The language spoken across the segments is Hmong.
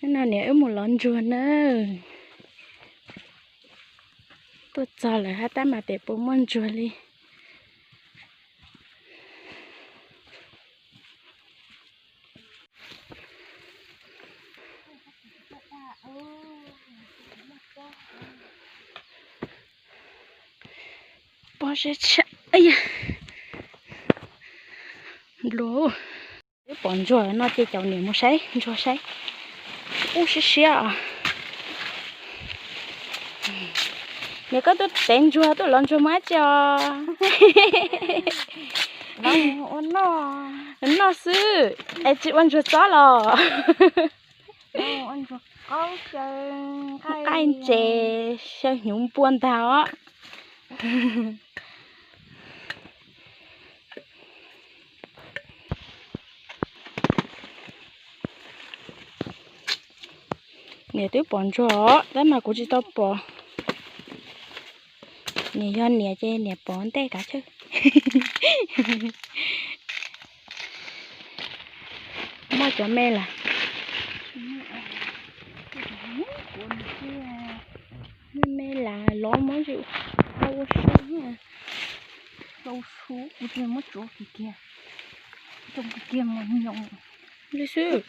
No niam wb mus lov ntsuag na. Tuaj txog lawm hab tab mas pem puas muaj ntsuag li. Pob zeb tshaj, nplua. Twb pom ntsuag no ces caum niam mus saib ntsuag saib. Ub siab siab os. Niam koj tuaj tev ntsuag tuaj lov ntsuag mus dab tsi os? Noj xwb es tsis ua ntsuag txob los? Qaij ntses xyaw hnyuv npua ntag os. Niam twb pom ntsuag os tab mas kuv tsis tau pom. Niam yog niam ces niam pom ntej kav chawj. Muaj cov me las. Me las lov muab ua su. Lau su kuv tsis muab tsuav kiag kiag, tsoo kiag kiag mas nyoos li xwb.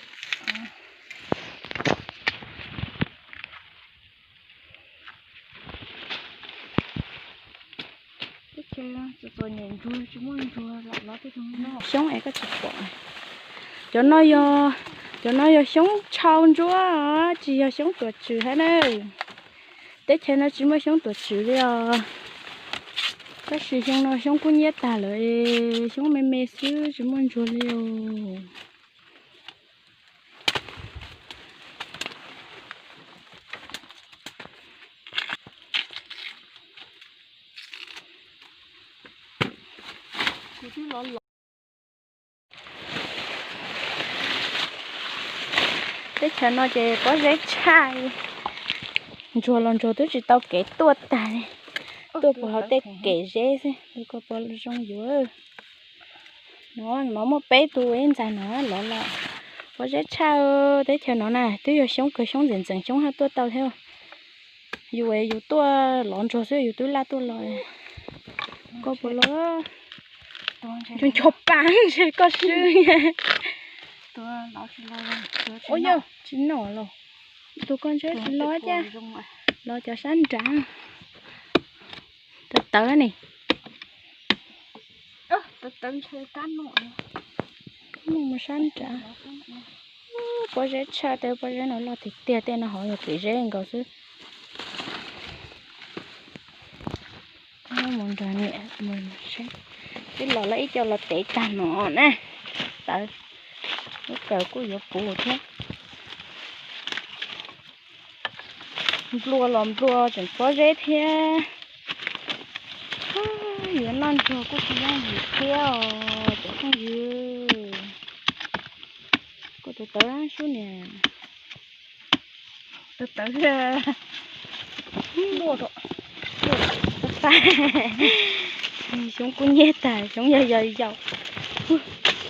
Teb chaws txom txom nyem ntsuag tsis muaj ntsuag lam lov tej no. Xyoob es koj tsis pom. Cov no yog, cov no yog xyoob tshau ntsuab, tsis yog xyoob tuam tswm hab na. Teb chaws no tsis muaj xyoob tuam tswm li os. Tab sis xyoo no xyoob kub nyiab tag lawm, xyoob me me xwb tsis muaj ntsuag li os. Teb chaws no ces pob zeb tshaj li. Ntsuag los ntsuag twb tsis tau kev tuaj tag li. Tuaj puag hauv tej kev zeb xwb, koj puas zoo yuav. No muaj peb tug ib ntxhais no lov los. Pob zeb tshaj, teb chaws no na twb yog xyoob kawg, xyoob ntxeev ntxeev xyoob hab tuaj tau thiab. Yus yus tuaj lov ntsuag xwb yus twb laj tuaj los. Koj puas los? Nco nco pa ntshe koj swb. Ua yog tsis noj los. Tus koj ntshe tsis los cas. Los cov sab nrad. Tawv tawv ne. Mus sab nrad. Pob zeb tshaj, tej pob zeb no loj tiag tiag, tej no hov yog kev zeb nkaus xwb. Mus nrog niam mus saib. Twb los lawm ib co los tev tag no na. Tawv, lub kawm kuj yuav puv thiab. Nplua los nplua tseem pob zeb thiab. Yuav noj ntsuag kuj tsis yooj yim thiab os cov phooj ywg. Kuj tawv tawv sub niam. Tawv tawv. Xyoob kub nyiab tag, xyoob yog yog yau.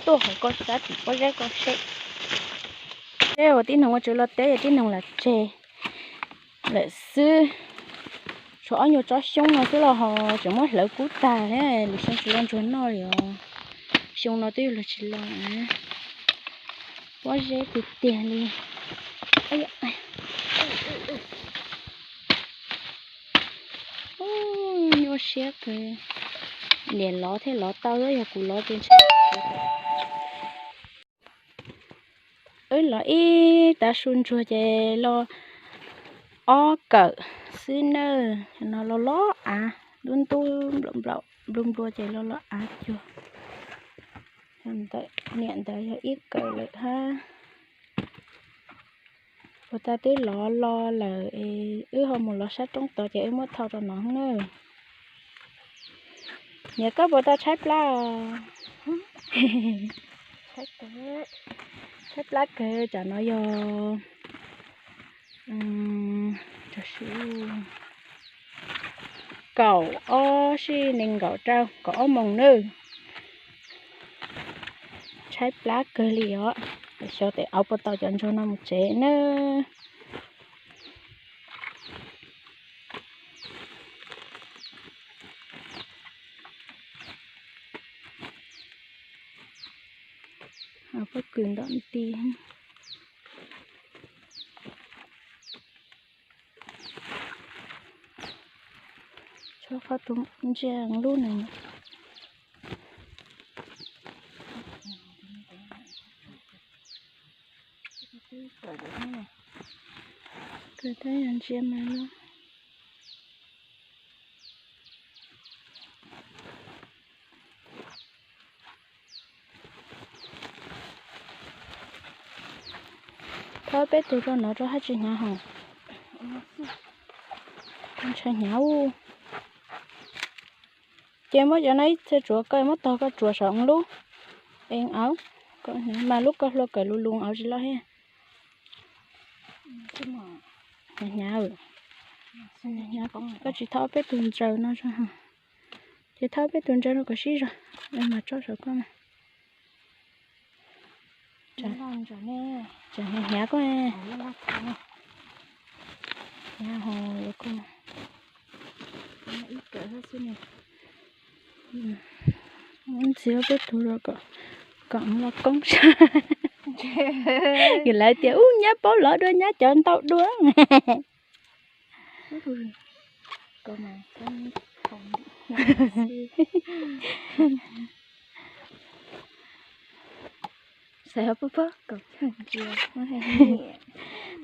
Tuaj hauv koj sab tim pob zeb koj seb. Seb uas tib neeg ua tsev los teb, tib neeg lam tseg lawm xwb. Tshuav ob nyuag tsob xyoob no xwb los ho tseem muab hlawv kub tag thiab, lwm xyoo tsis los ntsuag noj li os. Xyoo no twb yog luag tsis los. Pob zeb tiag tiag li. Nyuaj siab kawg. Niam lov thiaj lov tau, yog kuv lov ces ntshe. Wb lov ib tav su ntsuag ces los ob kawm xwb nawb. No los los av, ntub ntub nplaum nplaum nplua nplua ces los los av cuag. Niam ntawd yog ib kawm lawm hab. Puas tas twb lov los lawm es wb ho mus lov sab roob tod ces wb muab thau rau no na. Niam koj puas tau tshaib plab os? Tshaib plab kawg, tsam no yog kaum ob sij nees nkaum rau kaum ob moos nawb. Tshaib plab kawg li os. Xyov tes auv puas tau cov ntsuag no mus tsev na. Pob kws ntawm ti. Tshuav qhov tus ntsia lub ne. Kawg tab yog ntsia mas lub. Thov peb tug rau no rau haj tsis hnyav hos. Ntshe hnyav u. Ces muab cov no ib txhia tsuav koj muab tog koj tsuav saum lub. Eev auv, mas lub koj hlua kawm lus lus auv tsis loj thiab. Hnyav, koj tsis thov peb tug ntsaws no. Ces thov peb tug ntsaws no kom sib zog, mas tso saum koj na. Tsam hnyav koj, hnyav hos koj. Ntxiv peb tug kom los koob. Yus lawv tias ub nyab paub lov dua nyab cov ntau dua.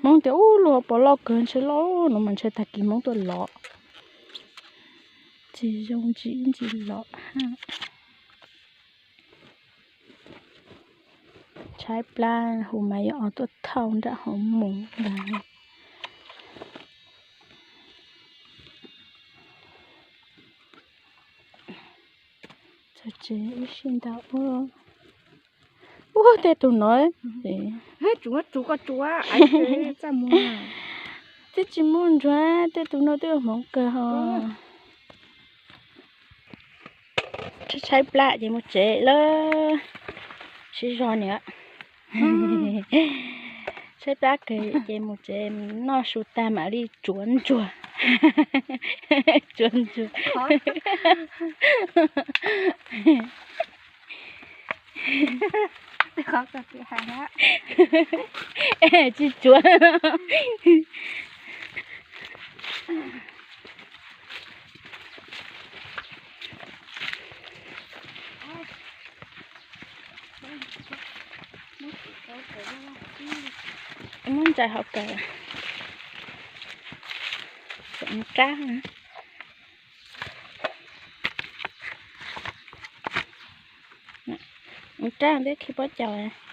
Hmoob tias ub luag pom loj kawg ntshe loj no mas ntshe tag kis Hmoob tuaj lov. Tsis zoo ntsis ntsis lov. Tshaib plab hu mas yuav tuaj thauj nram hauv mus ntag. Txog tsev ib sij ntag ua. Ub, tej tus no, tsuav tsuav koj tsuav, twb tsis muaj ntsuag, tej tus no twb ua hmoov kawg hos. Tshaib plab ces mus tsev lawm. Sib zog niam. Tshaib plab kawg ces mus tsev, noj su tag mam li tsuav ntsuag. Tsuav ntsuag. Tsis tsuav. Muab ntsaws hauv kawm. Rab, mus rab thiab khi pob caus.